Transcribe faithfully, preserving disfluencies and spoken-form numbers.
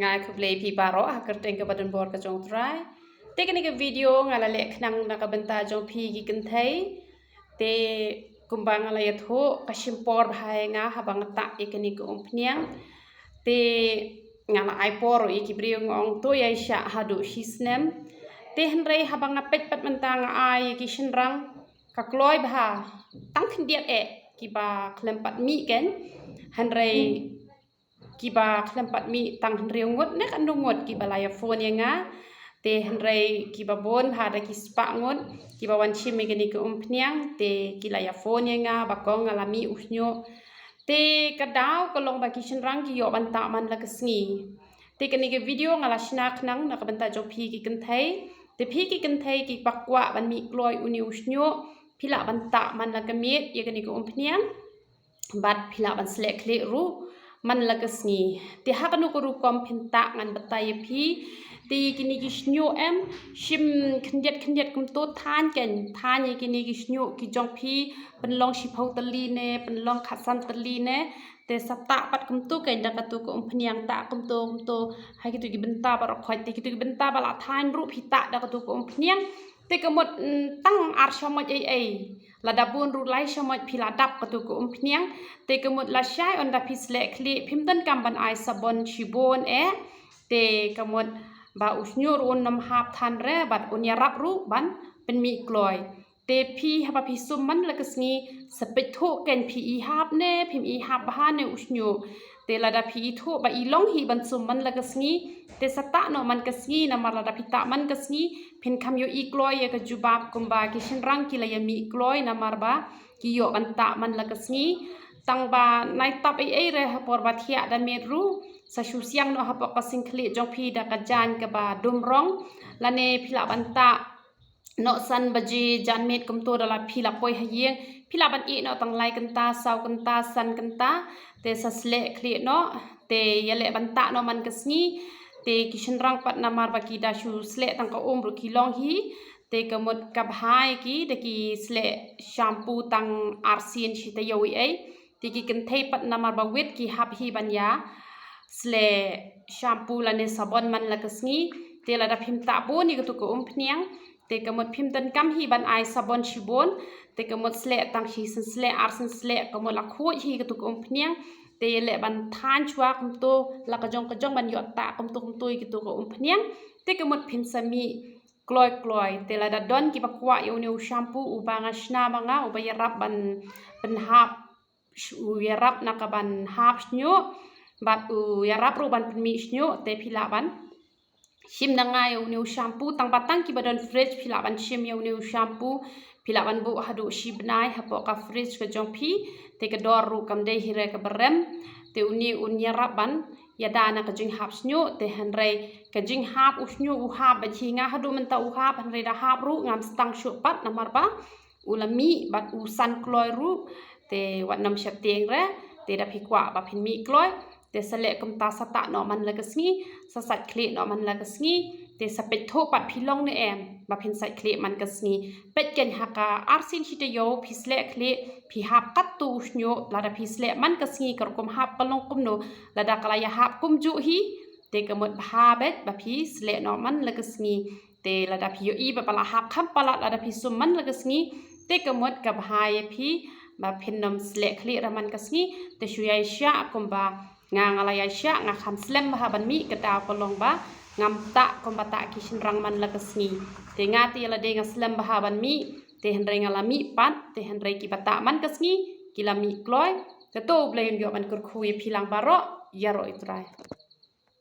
Nga ai khublei phi baroh ha ka kyrteng kaba donbor ka jong U Trai. Te kane ka video nga la leh khnang na ka bynta jong phi ki kynthei. Te kumba nga la ïathuh, ka shim por bha ïa nga haba nga tah ïa kane ka umphniang. Te nga la ai por ïa ki briew, nga ong to ïai shah haduh shi snem. Te hynrei haba nga peit pat mynta nga ai ïa ki shynrang, ka kloi bha, tang khyndiat eh kiba khlem pat mih kein. Hynrei kiba khlem pat mih tang hynriew ngut ne katno ngut kiba la ïa phone ïa nga. Te hynrei kiba bun bha, da ki spah ngut kiba wan shim ïa kane ka umphniang, te ki la ïa phone ïa nga ba kong nga la mih u shñiuh. Te ka daw ka long ba ki shynrang ki ïoh ban tah man la ka sngi. Te kane ka video nga la shna khnang na ka bynta jong phi ki kynthei. Te phi ki kynthei kiba kwah ban mih kloi une u shñiuh, phi lah ban tah man la ka miet ïa kane ka umphniang. Bad phi lah ban sleh khlieh ruh man la ka sngi. Te ha kano ka rukom phin tah, ngan batai ïa phi. Te kine ki shñiuh em, shim khyndiat khyndiat kumto, thaiñ kein, thaiñ ïa kine ki shñiuh ki jong phi, pynlong shiphew tylli ne pynlong khatsan tylli ne. Te sa tah pat kumto kein da kato ka umphniang, tah kumto kumto ha kito ki bynta baroh khoit. Te kito ki bynta ba la thaiñ ruh phi tah da kato ka umphniang. Te ka mut, mm, tang ar shamoit ei ei, lada bun ruh lai shamoit phi la dap kato ka umphniang. Te ka mut lashai ynda phi sleh khlieh, phim donkam ban ai sabon shibun eh. Te ka mut ba u shñiuh ruh un ym hap than re bad un ïarap ruh ban pynmih kloi. Te phi haba phi sum man la ka sngi, sa peit thuh kein phi i hap ne phim i hap bha ne u shñiuh. Te lada phi i thuh ba i long hi ban sum man la ka sngi, te sa tah noh man ka sngi, namar lada phi tah man ka sngi phin kham ïohi kloi ïa ka jubab kumba ki shynrang ki la ïa mih kloi namar ba ki ïoh ban tah man la ka sngi. Tang ba nai tap ei ei re ha por ba thiah da miet ruh, sa shu siang noh hapoh ka sing khlieh jong phi da ka jaiñ kaba dum rong. Lane phi lah ban tah noh san baje janmiet kumto, da la phi la poi ha ïing, phi lah ban ïeh noh tang lai kynta, saw kynta, san kynta. Te sa sleh khlieh noh, te ïaleh ban tah noh man ka sngi. Te ki shynrang pat namar ba ki da shu sleh tang ka um ruh ki long hi. Te ka mut ka bha ïa ki da ki sleh shampoo tang arsien shi taïew ei ei. Te ki kynthei pat namar ba wit ki hap hi ban ïa sleh shampoo lane sabon man la ka sngi. Te lada phim tah bun ïa kato ka umphniang, te ka mut phim donkam hi ban ai sabon shibun. Te ka mut sleh tang shi sien sleh, ar sien sleh, ka mut la khuid hi kato ka umphniang. Te ïaleh ban thaiñ shuwa kumto, la ka jong ka jong ban ïoh tah kumto kumto ïa kato ka umphniang. Te ka mut phin sa mih kloi kloi. Te lada don kiba kwah ïa une u shampoo uba nga shna ma nga, uba ïarap ban pynhap, u ïarap na ka ban hap shñiuh bad u ïarap ruh ban pynmih shñiuh, te phi lah ban shim na nga ïa une u shampoo. Tang ba tang kiba don fridge phi lah ban shim ïa une u shampoo. Phi lah ban buh haduh shi bnai hapoh ka fridge ka jong phi. Te ka dor ruh kam dei hi re kaba rem. Te une un ïarap ban ïada na ka jinghap shñiuh. Te hynrei ka jinghap u shñiuh u hap bad hi, nga haduh mynta u hap, hynrei da hap ruh ngam sdang shuh pat namar ba u la mih bad u san kloi ruh. Te wat nym sheptieng re. Te da phi kwah ba phin mih kloi, te sa leh kumta, sa tah noh man la ka sngi, sa sait khlieh noh man la ka sngi. Te sa peit thuh pat phi long ne em ba phin sait khlieh man ka sngi. Peit kein ha ka arsien shi taïew phi sleh khlieh, phi hap katto u shñiuh, lada phi sleh man ka sngi ka rukom hap ka long kumno, lada ka la ïahap kumjuh hi, te ka mut bha beit ba phi sleh noh man la ka sngi. Te lada phi ïohi ba la hap kham palat lada phi sum man la ka sngi, te ka mut ka bha ïa phi ba phin nym sleh khlieh re man ka sngi. Te shu ïai shah kumba nga, nga la ïai shah, nga kham slem bha ban mih, ka daw ka long ba ngam tah kumba tah ki shynrang man la ka sngi. Te nga te ïa lade nga slem bha ban mih, te hynrei nga la mih pat. Te hynrei kiba tah man ka sngi ki la mih kloi. Te to U Blei un ïoh ban kyrkhu ïa phi lang baroh. Ïaroh ïa U Trai.